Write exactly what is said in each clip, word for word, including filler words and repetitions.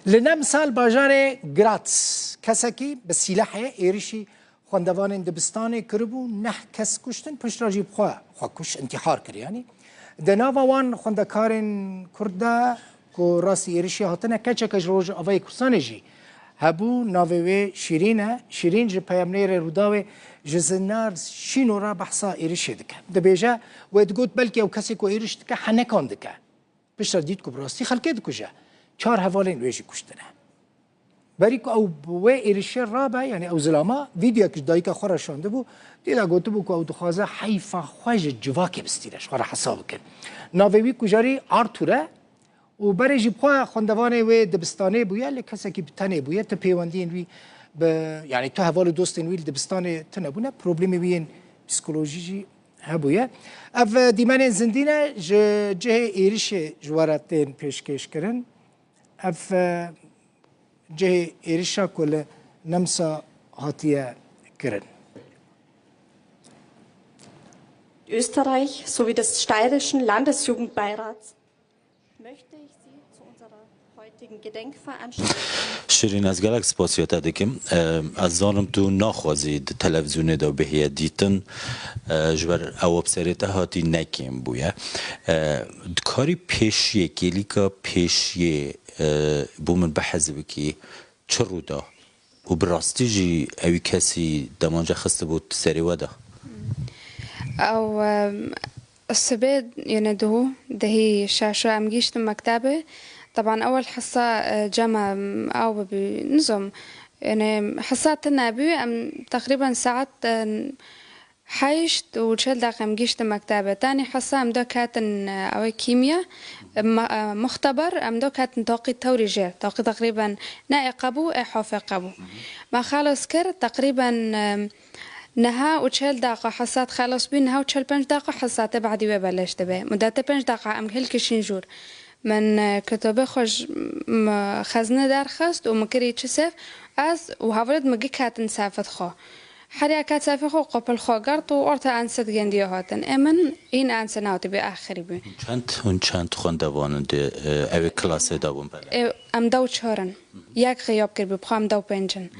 Li Nemsal bajarê Graz kesekî bi sîlehê êrişî xwendevanên dibistanê kiribû, neh kes kuştin, piştre jî bi xwe xwe kuş, întîhar kir yanî. Di nava wan xwendekarên Kurd de ku rastî êrişî hatine, keçeke ji Rojavayê Kurdistanê jî hebû, navê wê Şîrîn e. Şîrîn ji peyamnêrê Rûdawê, ji Zinar Şîno re behsa êrişê dike. Dibêje, wê digot belkî ew kesê ku êriş dike henekan dike. Piştre dît ku bi rastî xelkê dikuje. Çar hevalên wê jî kuştine. Berî ku ew bi wê êrişê rabe, yanî ew zilama, vîdeoyek ji dayika xwe re şandibû, dê de gotibû ku ew dixwaze heyfa xwe ji civakê bistîne, ji xwe re hesab bikin. Navê wî kujarî Artur e û berê jî bi xwe xwendevanê wê dibistanê bûye, lê kesekî bi tenê bûye, tu pêwendiyên wî bi, yanî tu heval û dostên wî li dibistanê tune bûne, problemê wî yên psîkolojî jî hebûye. Ev, e, dîmenên zindî ne, ji cihê êrişê ji we re tên pêşkêşkirin. Ev, e, cihê êrişa ku li Nemsa hatiye kirin. Österreich sowie des Steirischen Landesjugendbeirats möchte ich Sie zu unserer heutigen Gedenkveranstaltung. Şirîn, ez gelek spasiya te dikim. Em, ez zanim tu naxwazî di televîzyonê de bihêye dîtin. E, ji ber ewa bi serê te hatî ne kêm bûye. E, dikarî pêşiyê, kêlîka pêşiyê, e, bo min behs bikî, çi rû da? Û bi rastî jî ewî kesî demanja xistibû serê we de? Ew, em, sibê, yene duhû, dehî şaşo em gihîştin mektebê. Teban ewel hesa, e, cema, em, aw bibî, nizom. Yene hesa tune bî, em teqrîben saet, e, heşt û çel deqe em gihîştin mektebê. Tenê hesa em do ketin, e, ew ê kîmya, e, ma-, e, muxteber, em do ketin taqî tewrî jê. Taqî teqrîben ne ê qebû, ê hafê qebû. Me xelas kir, teqrîben, e, neha û çel deqa hesat xelas bî, neha û çel pênc deqa hesatê badî wê beleş dibe. Mudetê pênc deqa em hilkişîn jûr. Min, e, kitobê xwe ji, m-, xezne derxist û min kirî çi sêv, ez û hevalêt min giketin sefit xwe. Her yek ket sefê xwe qopil xwe girt û orta ense digendiye hatin. Ê min hîn ense nehatibî, axirî bû. Hûn çend, hûn çend xwendevan in di, e, ew ê klasê de bûn bele? Ê, em dew çar in. Yek xeyab kiribû, bi xwe em dew pênc in.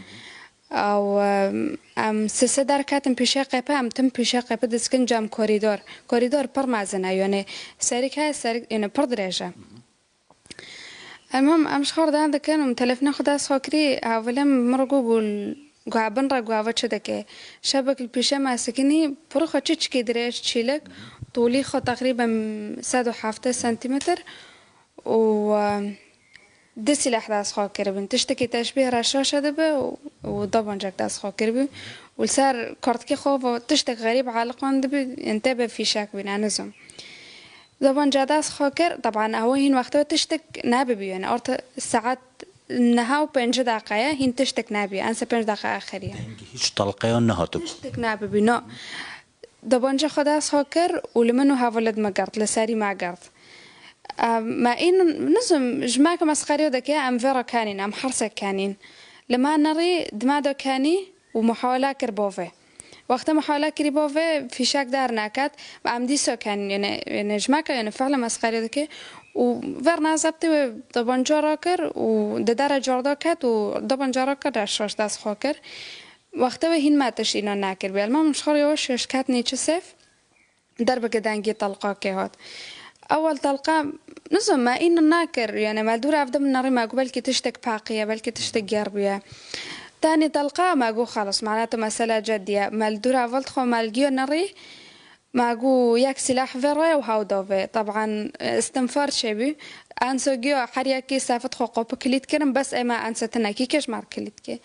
Ew, em, em sê sê derketin pîşê qepe, em tim pîşê qepe dizikin cem korîdor. Korîdor pir mezin e, yanî serîk heye, serîk, yanî pir dirêj e. Em, em, em ji xwe re dan dikin û min telefona xwe dest xwe kirî, hevalê min min re got, got, got, bin re got, eva çi dike. Şevek li pîşe me sekinî, pirî xwe çiçikî dirêj, çîlik, tolî xwe teqrîben sed û heftê sentîmetr û, e, du sîleh dest xwe kiribin. Tiştekî teşbîh reşaşe dibe û, û dabancek dest xwe kiribî. Û li ser kartikê xwe ve tiştek xerîb aliqandibî, yên tê be fîşek bî, ne nizam. Dabanca dest xwe kir, teban ew hîn wextê tiştek nebibî, yani orta saet neha û pêncî deqe ye, hîn tiştek nebî, ense pênc deqe axiriye. Dengê hîç telqeyan nehatibû. Tiştek nebibî, no. Dabanca xwe dest xwe kir û li min û hevalêt me girt, li serî me girt. Em, me înin, nizim, ji me ke mesxeriya dike, em vê re kenîn, em hersek kenîn. Li me nerî, di me de kenî û muhawela kir bo vê. Wexta muhawela kirî bo vê, fîşek derneket, em dîsa kenîn, yani, yani ji me ke, yani fehla mesxeriya dike. Û ver nazeptê wê dabanca rakir û di dere carda ket û dabanca rakir, reşaş dest xwe kir. Wexta wê hîn me tişt înan nekir. Bê elma min ji xwe re yavaş yavaş ketnî çi sêv. Derbeke dengî telqakê hat. Ewel telqa, nizam, me înan nakir, yani me dûr ev de min nerî, me got belkî tiştek peqiye, belkî tiştek ger bûye. Tenê telqa me got xelas, mane tu mesele ceddiye. Me li dûr ev de xwe me li giya nerî, me got yek sîlah vê re û hew da vê. Teban, e, istinfar çêbû. Enso giya her yekî sefit xwe qopik kilît kirin, bes ê me ense tinekî kêş me kilît kê.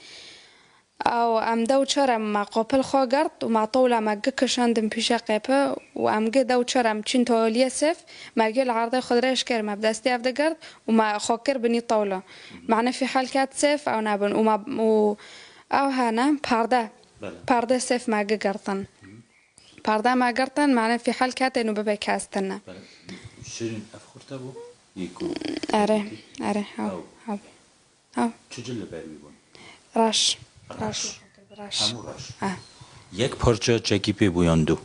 Ew em dew çar em me qopil xwe girt û me tewla me gi kişandin pîşe qepe û em gi dew çar em çîn toliyê sêv, me gi li erdê xwe dirêj kir, me bi destê ev digirt û me xwe kir binî tewla. Mane fîhal ket sêv ew nebin û me û ew hene perde. Bele. Perde sêv me gi girtin. Perde me girtin, mane fîhal ket ên û bibe kes tine. Bele. Şirîn ev xurte bû? Yê ku Erê, erê, ew, Ew. ew. Ha. Çi cil li ber wî bûn? Reş. Reş. Reş. Reş. Hemû reş. Ha. Yek parça çekî pê bû yan du?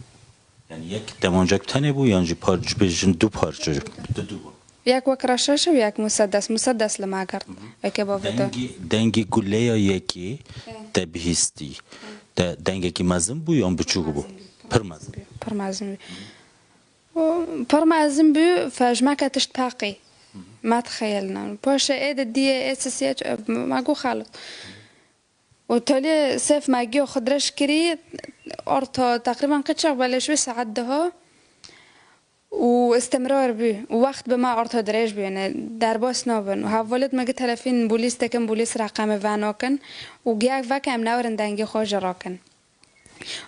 Yani yek demancek tenê bû yan jî par-, bêjin du parça? Du du bûn. Yek wek reşreş û yek musedes. Musedes li me girt. Weke bavê te. Dengê, dengê guleya yekê te bihîstî. Te dengekî mezin bû yan biçûk bû? Pir mezin. Pir mezin bû. Û pir mezin bû, fe ji me ke tişt paqî. Me dixeyelîne. Paşê ê di diyê ê sisiyê ç-, me got xelit. Û tolê sêf me giyo xwe dirêj kirî, orta teqrîben qeçex belê ji wê saet daha û istimrar bû. Û wext bi me orta dirêj bû, yani derbas nabin. Û hevalêt me gi telefîn bolîs dikin, bolîs reqemê venakin û giyak veke em newerin dengê xwe jî rakin.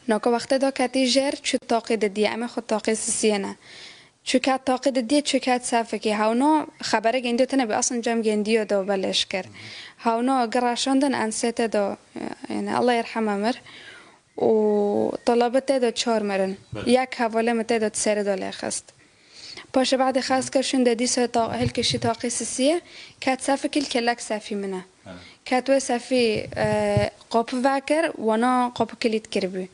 Naka wextê da ketî jêr çû taqî didiyê, em ê xwe taqî sisiyê ne. Çû ket taqî didiyê, çû ket sefikê. Hewna xebere gendiyo tine bî, aslında cem gendiyo da belê şikir. Hewna gi reşandin ensê tê da, yani Allah yerheme mir. Û talabe tê da çar mirin. Belê. Yek hevalê min tê da di serê da lê xist. Paşê badê xas kir şûn de dîsa ta-, hilkişî taqî sisiyê, ket sefikî li kelek sefî min e. Ket wê sefî, e, qapû vekir, wana qapû kilît kiribû.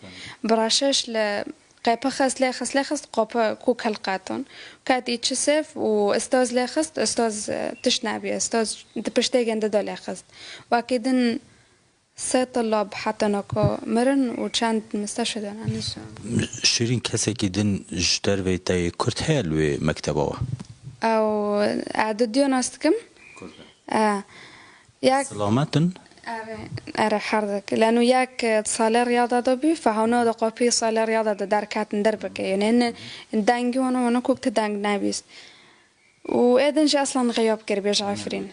Bi reşreş li qepî xist, lê xist, lê xist, qapû kûk hilqetin. Ket î çi sêf û ustaz lê xist, ustaz, e, tişt nebî, ustaz di piştê gende de lê xist. Wekî din sê tulab heta naka mirin û çend misteşe de ne, nîşan. Şîrîn, kesekî din ji derveyî te yê Kurd heye li wê mekteba we? Ew, e, du diyo nas dikim. Kurd e. E, yek Silamet in? Erê, erê, herdik. Leno yek, e, salê riyada da bî, fe hewna da qapî salê riyada da derketin derbike. Yani ne, dengî wana, wana kok ti deng nebîst. Û ê din jî aslan xeyab kir bêj Efrîn.